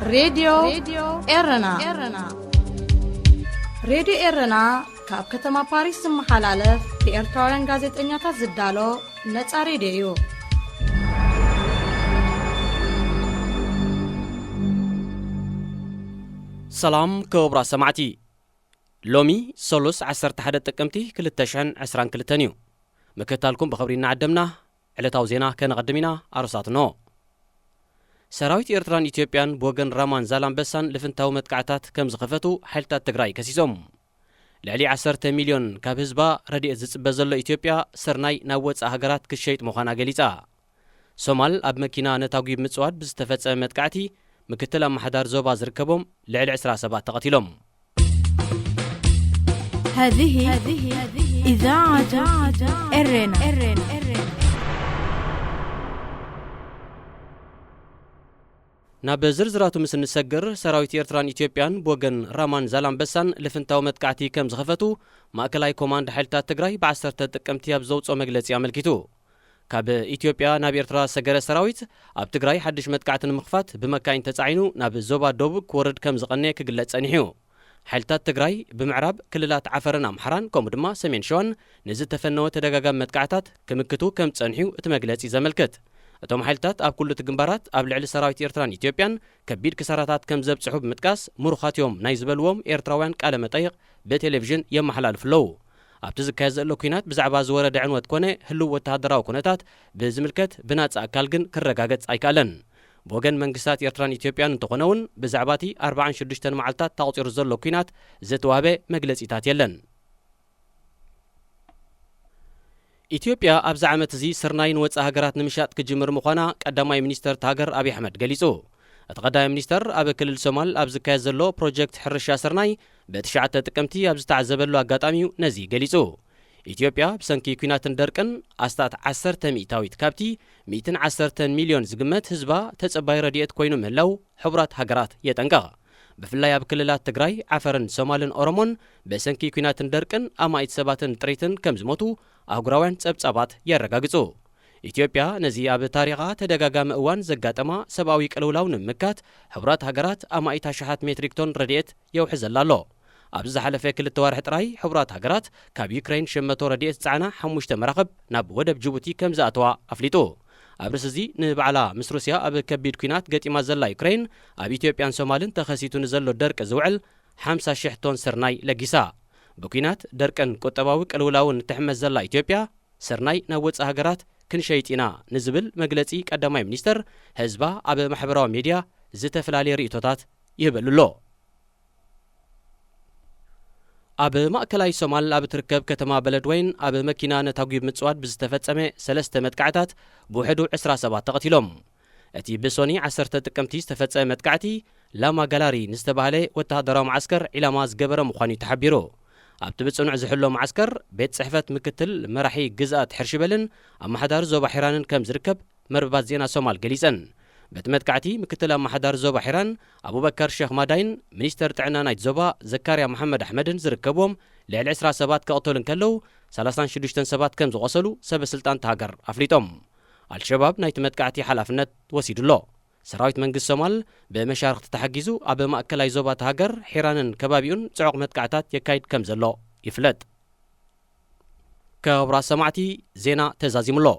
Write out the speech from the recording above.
ሬድዮ ኤረና። ሬድዮ ኤረና ካብ ከተማ ፓሪስ ዝመሓላለፍ ብኤርትራውያን ጋዜጠኛታት ዝዳሎ ነጻ ሬድዮ እዩ። ሰላም ክቡራት ሰማዕቲ፣ ሎሚ ሰሉስ ዓሰርተ ሓደ ጥቅምቲ ክልተ ሽሕን ዕስራን ክልተን እዩ። ምክትታልኩም ብኽብሪ እናዓደምና ዕለታዊ ዜና ከነቐድም ኢና። ኣርስታት እንሆ። ሰራዊት ኤርትራን ኢትዮጵያን ብወገን ራማን ዛላምበሳን ልፍንታዊ መጥቃዕታት ከም ዝኸፈቱ ሓይልታት ትግራይ ከሲሶም። ልዕሊ ዓሰርተ ሚልዮን ካብ ህዝባ ረድኤት ዝጽበ ዘሎ ኢትዮጵያ ስርናይ ናብ ወጻኢ ሃገራት ክትሸይጥ ምዃና ገሊጻ። ሶማል ኣብ መኪና ነታጒ ብምጽዋድ ብዝተፈጸመ መጥቃዕቲ ምክትል ኣመሓዳሪ ዞባ ዝርከቦም ልዕሊ ዕስራ ሰባት ተቐቲሎም። هذه إذاعة إرنا. ናብ ዝርዝራቱ ምስ እንሰግር፣ ሰራዊት ኤርትራን ኢትዮጵያን ብወገን ራማን ዛላምበሳን ልፍንታዊ መጥቃዕቲ ከም ዝኸፈቱ ማእከላይ ኮማንድ ሓይልታት ትግራይ ብ ዓሰርተ ጥቅምቲ ኣብ ዘውፅኦ መግለፂ ኣመልኪቱ። ካብ ኢትዮጵያ ናብ ኤርትራ ዝሰገረ ሰራዊት ኣብ ትግራይ ሓድሽ መጥቃዕቲ ንምኽፋት ብመካይን ተፃዒኑ ናብ ዞባ ደቡብ ክወርድ ከም ዝቐነየ ክግለጽ ጸኒሑ እዩ። ሓይልታት ትግራይ ብምዕራብ ክልላት ዓፈርን ኣምሓራን ከምኡ ድማ ሰሜን ሸዋን ንዝተፈነወ ተደጋጋሚ መጥቃዕታት ክምክቱ ከም ዝጸንሑ እቲ መግለጺ ዘመልክት። እቶም ሓይልታት ኣብ ኩሉ እቲ ግንባራት ኣብ ልዕሊ ሰራዊት ኤርትራን ኢትዮጵያን ከቢድ ክሳራታት ከም ዘብጽሑ ብምጥቃስ፣ ምሩኻት እዮም ናይ ዝበልዎም ኤርትራውያን ቃለ መጠይቕ ብቴሌቪዥን የመሓላልፉ ኣለዉ። ኣብቲ ዝካየድ ዘሎ ኲናት ብዛዕባ ዝወረደ ዕንወት ኮነ ህልው ወተሃደራዊ ኩነታት ብዝምልከት ብናጻ ኣካል ግን ክረጋገጽ ኣይከኣለን። ብወገን መንግስታት ኤርትራን ኢትዮጵያን እንተኾነ እውን ብዛዕባ እቲ ኣርብዓን ሽዱሽተን መዓልታት ተቑጺሩ ዘሎ ኲናት ዝተዋህበ መግለጺታት የለን። ኢትዮጵያ ኣብዚ ዓመት እዚ ስርናይ ንወጻኢ ሃገራት ንምሻጥ ክጅምር ምዃና ቀዳማይ ሚኒስተር እታ ሃገር ኣብይ ኣሕመድ ገሊጹ። እቲ ቀዳማይ ሚኒስተር ኣብ ክልል ሶማል ኣብ ዝካየድ ዘሎ ፕሮጀክት ሕርሻ ስርናይ ብትሽዓተ ጥቅምቲ ኣብ ዝተዓዘበሉ ኣጋጣሚ እዩ ነዚ ገሊጹ። ኢትዮጵያ ብሰንኪ ኲናትን ደርቅን ኣስታት ዓሰርተ ሚእታዊት ካብቲ ሚእትን ዓሰርተን ሚልዮን ዝግመት ህዝባ ተጸባይ ረድኤት ኮይኑ ምህላው ሕቡራት ሃገራት የጠንቅቕ። ብፍላይ ኣብ ክልላት ትግራይ፣ ዓፈርን ሶማልን ኦሮሞን ብሰንኪ ኲናትን ደርቅን ኣማኢት ሰባትን ጥሪትን ከም ዝሞቱ ኣህጉራውያን ጸብጻባት የረጋግጹ። ኢትዮጵያ ነዚ ኣብ ታሪኻ ተደጋጋሚ እዋን ዘጋጠማ ሰብኣዊ ቅልውላው ንምምካት ሕቡራት ሃገራት ኣማኢት ኣሽሓት ሜትሪክ ቶን ረድኤት የውሕዘላ ኣሎ። ኣብዚ ዝሓለፈ ክልተ ዋርሒ ጥራይ ሕቡራት ሃገራት ካብ ዩክረይን ሸመቶ ረድኤት ዝጸዓና ሓሙሽተ መራኽብ ናብ ወደብ ጅቡቲ ከም ዝኣተዋ ኣፍሊጡ። ኣብ ርእሲ እዚ ንባዕላ ምስ ሩስያ ኣብ ከቢድ ኲናት ገጢማ ዘላ ዩክረይን ኣብ ኢትዮጵያን ሶማልን ተኸሲቱ ንዘሎ ደርቂ ዝውዕል ሓምሳ ሽሕ ቶን ስርናይ ለጊሳ። ብኲናት ደርቅን ቁጠባዊ ቅልውላውን እትሕመስ ዘላ ኢትዮጵያ ስርናይ ናብ ወጻኢ ሃገራት ክንሸይጥ ኢና ንዝብል መግለጺ ቀዳማይ ሚኒስተር ህዝባ ኣብ ማሕበራዊ ሚድያ ዝተፈላለየ ርእይቶታት ይህበሉ ኣሎ። ኣብ ማእከላይ ሶማል ኣብ እትርከብ ከተማ በለድወይን ኣብ መኪና ነታጒ ብምጽዋድ ብዝተፈጸመ ሰለስተ መጥቃዕታት ብውሕዱ ዕስራ ሰባት ተቐቲሎም። እቲ ብሶኒ ዓሰርተ ጥቅምቲ ዝተፈጸመ መጥቃዕቲ ላማ ጋላሪ ንዝተባህለ ወተሃደራዊ መዓስከር ዒላማ ዝገበረ ምዃኑ እዩ ተሓቢሩ። ኣብቲ ብጽኑዕ ዝሕሎ መዓስከር ቤት ጽሕፈት ምክትል መራሒ ግዝኣት ሕርሽበልን ኣመሓዳሪ ዞባ ሒራንን ከም ዝርከብ መርበባት ዜና ሶማል ገሊጸን። በቲ መጥቃዕቲ ምክትል ኣመሓዳሪ ዞባ ሒራን ኣቡበከር ሸኽ ማዳይን ሚኒስተር ጥዕና ናይቲ ዞባ ዘካርያ መሓመድ ኣሕመድን ዝርከብዎም ልዕሊ ዕስራ ሰባት ክቕተሉ እንከለዉ ሰላሳን ሽዱሽተን ሰባት ከም ዝቖሰሉ ሰበ ስልጣን እታ ሃገር ኣፍሊጦም። ኣልሸባብ ናይቲ መጥቃዕቲ ሓላፍነት ወሲዱ ኣሎ። ሰራዊት መንግስቲ ሶማል ብመሻርኽቲ ተሓጊዙ ኣብ ማእከላይ ዞባ እታ ሃገር ሒራንን ከባቢኡን ጽዑቕ መጥቃዕታት የካይድ ከም ዘሎ ይፍለጥ። ክቡራት ሰማዕቲ፣ ዜና ተዛዚሙ ኣሎ።